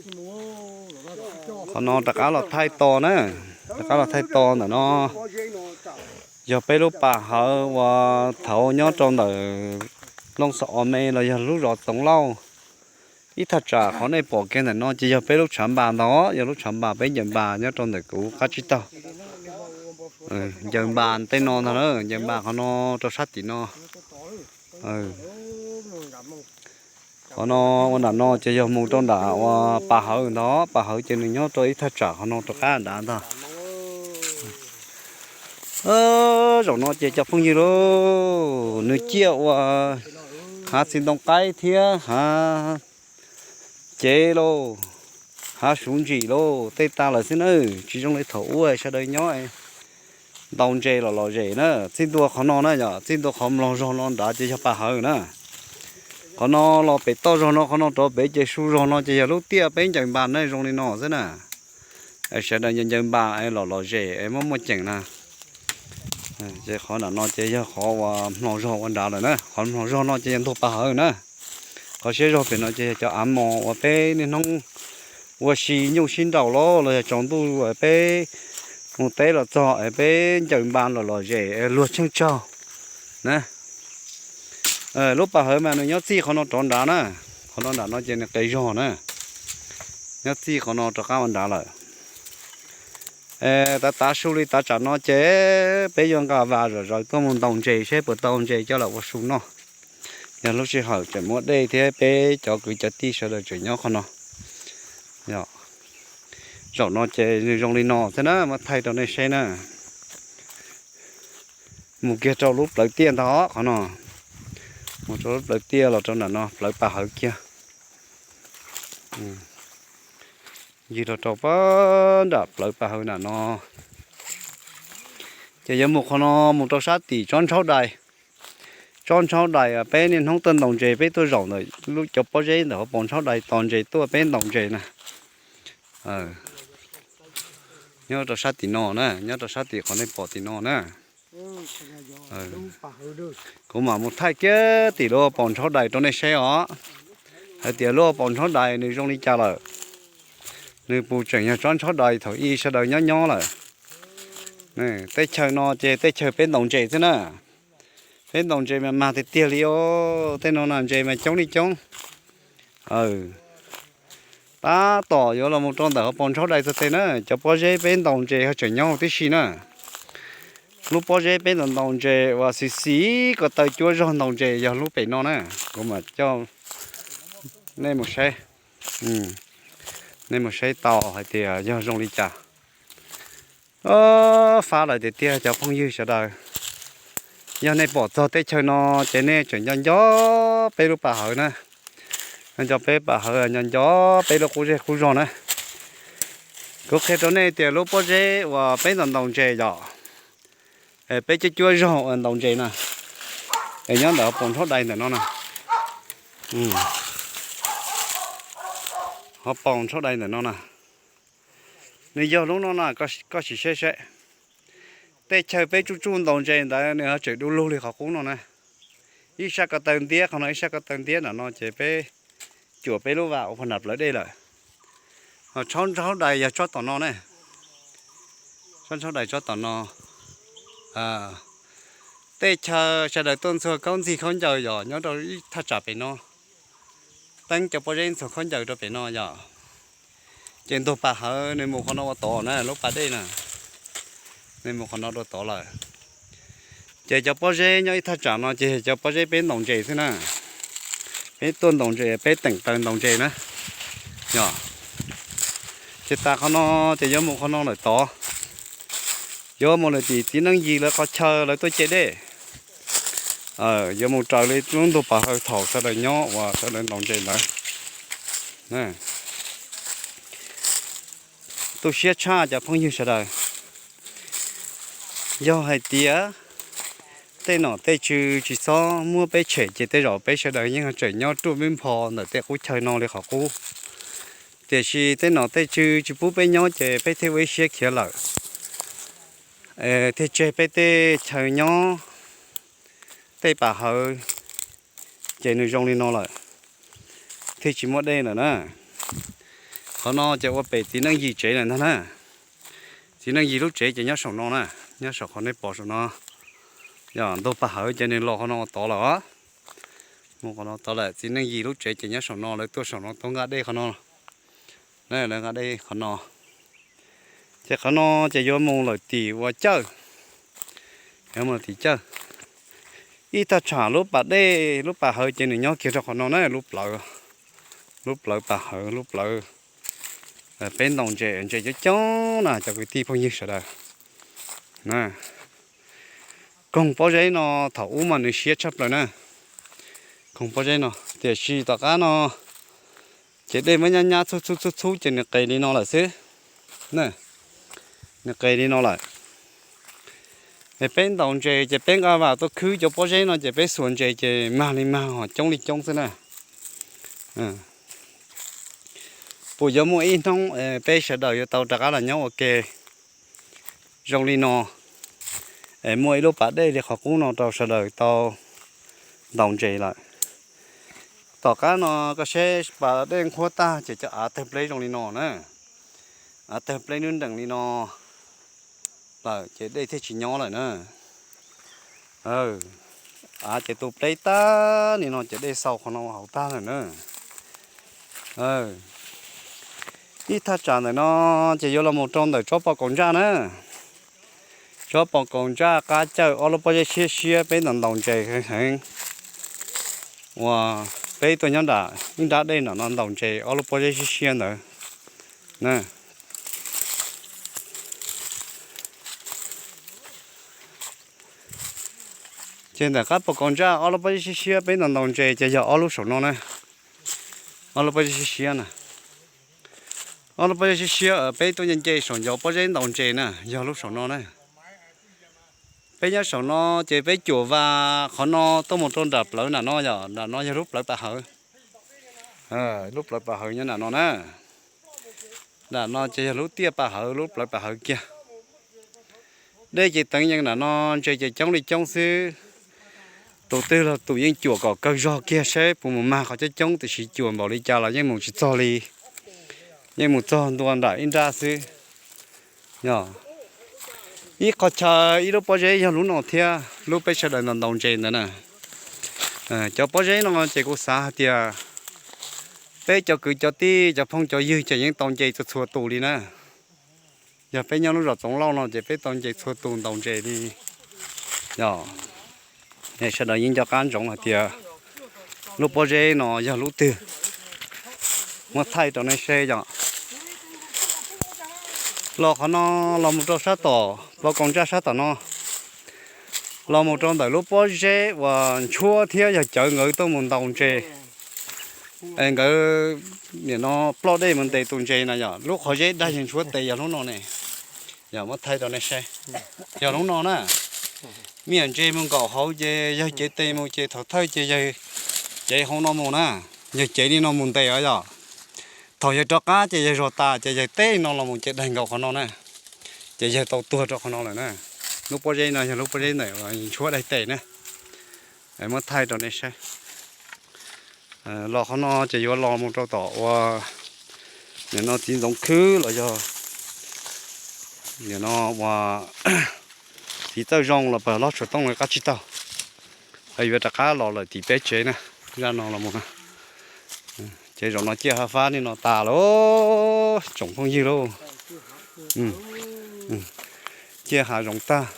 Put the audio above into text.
Qhov no rov qab los thaij to na, rov qab los thaij to ntawm no. Yog peb lub pas hawv uas thaud nyob rau ntawm Looj Xos Os Me los yog lub zos Txoov Lauj. Ib thaj tsam qhov nej pom kiag ntawm no ces yog peb lub tshav npas ntag, yog lub tshav npas peb ncaws npas nyob rau ntawm kuv qab tsib taug. Ncaws npas tej no ntag, ncaws npas qhov no rau sab tim no. Qhov no ua nram no ces yog mus rau nram uas pas hawv ntag, pas hawv ces nws nyob rau ib thaj tsam qhov no rov qab nrad ntag. Zaum no ces cov phooj ywg lauj, nws ciaj ua hav txiv ntoo qaib thiab hav cev lauj, hav suv ntsim lauj, tej tag lawm xwb na, tsis zoo li thaum ub sawv daws nyob ntaus ntses los lom zem na. Txij ntua qhov no na yom, txij ntua qhov mlog zog no nrad ces yog pas hawv na. Qhov no los pem toj zog no, qhov no rov pem ces su zog no ces yog lub tiaj peb ncaws npas na, zoo li no xwb na. Sawv daws ncaws npas los lom zem es muaj muaj ceem na. Ces qhov nram no ces yog qhov uas mlog zog ua nrad lawm na, qhov mlog zog no ces yog ntug pas hawv na. Qhov siab zog pem no ces yog cov av mos uas peb niaj hnub ua si nyuj sib nraus los los yog tsaus ntuj peb mus teb los txog es peb ncaws npas los lom zem luag tsheej tsaug na. Lub pas hawv mas nws nyob txij qhov no rov nrad na, qhov no nram no ces nws qes zog na, nyob txij qhov no rov qab ua nrad lawm. Tav tav su li tav tsam no ces peb yuav nqa vas zom zaws tuaj mus ntaus ntses seb puas tau ntses coj los ua su noj. Yog lub sij hawm tseem muaj dej thiab peb cov kwv cov tij sawv daws tseem nyob qhov no. Zaum no ces nws zoo li no xwb na, muab thaij rau nej saib na. Mus kiag rau lub plawv tiaj ntag qhov no, mus rau lub plawv tiaj los rau nram no plawv pas hawv kiag. Ncig rau rau pab nram plawv pas hawv nram no, ces yuav mus qhov no mus rau sab tim tsob ntshaub dais. Tsob ntshaub dais peb niaj hnub tuaj ntaus ntses, peb tuaj zaum ntawm lub cov pob zeb ntawm hauv paus ntshaub dais tos ntses tuaj peb ntaus ntses na. Nyob rau sab tim no na, nyob rau sab tim qhov nej pom tim no na. Kuv mam mus thaij kiag tim lub hauv paus ntshaub dais rau nej saib os, hais tias lub hauv paus ntshaub dais nws zoo li cas lawm. Nws puas tseem yog tsob ntshaub dais thaum ub sawv daws nyob nyob lawm. Tej chaw no ces tej chaw peb ntaus ntses xwb na. Peb ntaus ntses mas mag tiag tiag li os, tej no na ntses mas coob li coob. Tab tom yuav los mus rau ntawm hauv paus ntshaub dais txog tes na, cov pob zeb peb ntaus ntses ho tseem nyob huv tib si na. Lub pob zeb peb ntaus ntaus ntses uas xis xis ko taw cuab zog ntaus ntses yog lub pem no na. Kuv mam coj nej mus saib, nej mus saib tau hais tias yog zoo li cas. Fab lawm tiag tiag cov phooj ywg sawv daws. Yog nej pom txog tej chaw no ces nej tseem nco nco peb lub pas hawv na, nco nco peb pas hawv, nco nco peb lub qub zej qub zog na. Kuv qhia rau nej tias lub pob zeb uas peb ntaus ntaus ntses yom, peb cuab cuab zog uas ntaus ntses na, es nyob ntawm hauv paus ntshaub dais ntawm no na. Hauv paus ntshaub dais ntawm no na. Nws yog lub no na, koj sim saib saib. Tej chaw peb tsuj tsuj ntaus ntses ntawd nws ho tseem du lug li qhov qub no na. Ib sab ko taw ntiab qhov no, ib sab ko taw ntiab nram no ces peb cuam peb lub vas ua pog nram plawv dej lawm. Ho tsob ntshaub dais yog tsob tom no ne. Tsob ntshaub dais tsob tom no. Tej chaw sawv daws tuaj ntxhua khaub ntxig khaub ncaws yog nyob rau ib thaj tsam pem no. Teeb cov pob zeb ntxhua khaub ncaws rau pem no yom. Ces ntug pas hawv nws mus qhov no ua tod na, lub pas dej na, nws mus qhov no dua tod lawm. Ces cov pob zeb nyob ib thaj tsam no ces cov pob zeb peb ntaus ntses xwb na. Peb tuaj ntaus ntses, peb teem taw ntaus ntses na. Yog, ces tas qhov no ces yuav mus qhov no lawm tod. Yuav mus lawm tim txiv neej yim lawv qhov chaw lawv tuaj ce dej. Yuav mus raws li lub ntug pas hawv thaum sawv daws nyob uas sawv daws ntaus ntses ntawd. Tu siab tshaj cov phooj ywg sawv daws. Yog hais tias tej nom tej tswv tsis txhob muab peb tshem ces tej zaum peb sawv daws yeej tseem nyob ruaj npij npho ntawm tej qub chaw no li qhov qub. Tiam sis tej nom tej tswv tsis pub peb nyob ces peb thiaj ua ib siab khiav lawm. Thiaj tseg peb tej chaw nyob, tej pas hawv, ces nws zoo li no lawm, thiaj tsis muaj dej lawm na. Qhov no ces ua pem txiv Neej Yim tsev lawm ntag na. Txiv Neej Yim lub tsev ces nyob saum no na, nyob saum qhov nej pom saum no. Yog ntug pas hawv ces nws los qhov no tod lawm. Mus qhov no tod lawm, txiv Neej Yim lub tsev ces nyob saum no, lawv tuaj saum no tuaj nqa dej qhov no. Lawv nqa dej qhov no. Ces qhov no ces yuav mus lawm tim ua cawj, yuav mus tim cawj. Ib thaj tsam lub pas dej lub pas hawv ces nws nyob kiag rau qhov no na, lub plawv, lub plawv pas hawv, lub plawv peb ntaus ntses, ntses coob coob na cov kwv tij phooj ywg sawv daws. Koog pob zeb no thaum ub mas nws siab tshaj plaws na, koog pob zeb no, tiam sis tom qab no ces dej muab nyab nyab txhub txhub txhub txhub ces nws qes li no lawm xwb. Nws qes li no lawm. Es peb ntaus ntses ces peb nqa vam tuaj khwb cov pob zeb no ces peb xuas ntses ces mag li mag, coob li coob xwb na. Puas yuav muaj ib hnub peb sawv daws yuav tau rov qab los nyob ua ke zoo li no, es muaj ib lub pas dej li qhov qub no rau sawv daws tau ntaus ntses lawm. Tom qab no koj saib pas dej nqhuab tag ces cov av tawg pleb zoo li no na, av tawg pleb nub nrees li no lawm ces dej thiaj tsis nyob lawm na. Av ces tu pleb tag li no ces dej xau qhov no hauv tag lawm na. Ib thaj tsam ntawm no ces yuav los mus rau ntawm tsob pos kaus ntsaj na. Tsob pos kaus ntsaj qab cawj ob lub pob zeb siab siab peb ntaus ntaus ntses heev heev. Uas peb tuaj nyob nram ib nrab dej nram no ntaus ntses ob lub pob zeb siab siab ntawd. Ces ntawm qab pos kaus ntsaj ob lub pob zeb siab siab peb ntaus ntaus ntses ces yog ob lub saum no na. Ob lub pob zeb siab siab na. Ob lub pob zeb siab siab peb tuaj nce nce saum ncov pob zeb ntaus ntses na yog lub saum no na. Peb nyob saum no ces peb cuam vas qhov no tuaj mus rau nram plawv nram no yom, nram no yog lub plawv pas hawv. Lub plawv pas hawv nyob nram no na. Nram no ces yog lub tiaj pas hawv, lub plawv pas hawv kiag. Dej ces teev yees nram no, ntses ces coob li coob xwb. Tus twg los tus yeej cuam kom kawg zog kiag saib puas mus mag qhov coob coob, tiam sis cuam npaum li cas los yeej mus tsis txog li, yeej mus txog ntua nram ib nrab xwb. Yog ib qho chaw ib lub pob zeb yog lub no thiab, lub peb sawv daws ntaus ntaus ntses ntawd na. Cov pob zeb no ces kuv xav hais tias peb cov kwv cov tij cov phooj cov ywg ces yeej tau nce txhua txhua tus li na. Yog peb nyob lub zos Txoov Lauj no ces peb tau nce txhua tus ntaus ntses li. Yog, sawv daws yeej nco qab ntsoov hais tias lub pob zeb no yog lub twg, muab thaij rau nej saib yom. Los qhov no, los mus rau sab tom pos kaus ntsaj sab tom no, los mus rau ntawm lub pob zeb uas Ntshuab thiab yawg Cawv nkawd tuaj mus ntaus ntses, es nkawd nim no ploj dej mus ntes tus ntses na yom, lub qhov zeb dag yawg Ntshuab tes yog lub no ne. Yog muab thaij rau nej saib, yog lub no na. Me nyuam ntses mus nkaum hauv ces yawg cev tes mus ces thaum thawj ces yawg cev hauv no mus na, yawg cev li no mus ntes os yog. Thaum yawg rov qab ces yawg zog tas ces yawg teb no los mus ces daig nkaus qhov no na, ces yawg tau tuag rau qhov no lawm na. Lub pob zeb no yog lub pob zeb ntawm Ntshuab daig tes na. Muab thaij rau nej saib. Los qhov no ces yuav los mus rau tom ua, nim no txiv ntxoov khwb los yog nim no ua txiv txawj zoo los pawg hlob Tsuas Tooj lawv qab tsib taug. Yuav rov qab los lawm tim peb tsev na, zaj no los mus na. Ces zaum no ciaj ha fab li no tas lauj tsoom phooj ywg lauj. Ciaj hav zoov tag,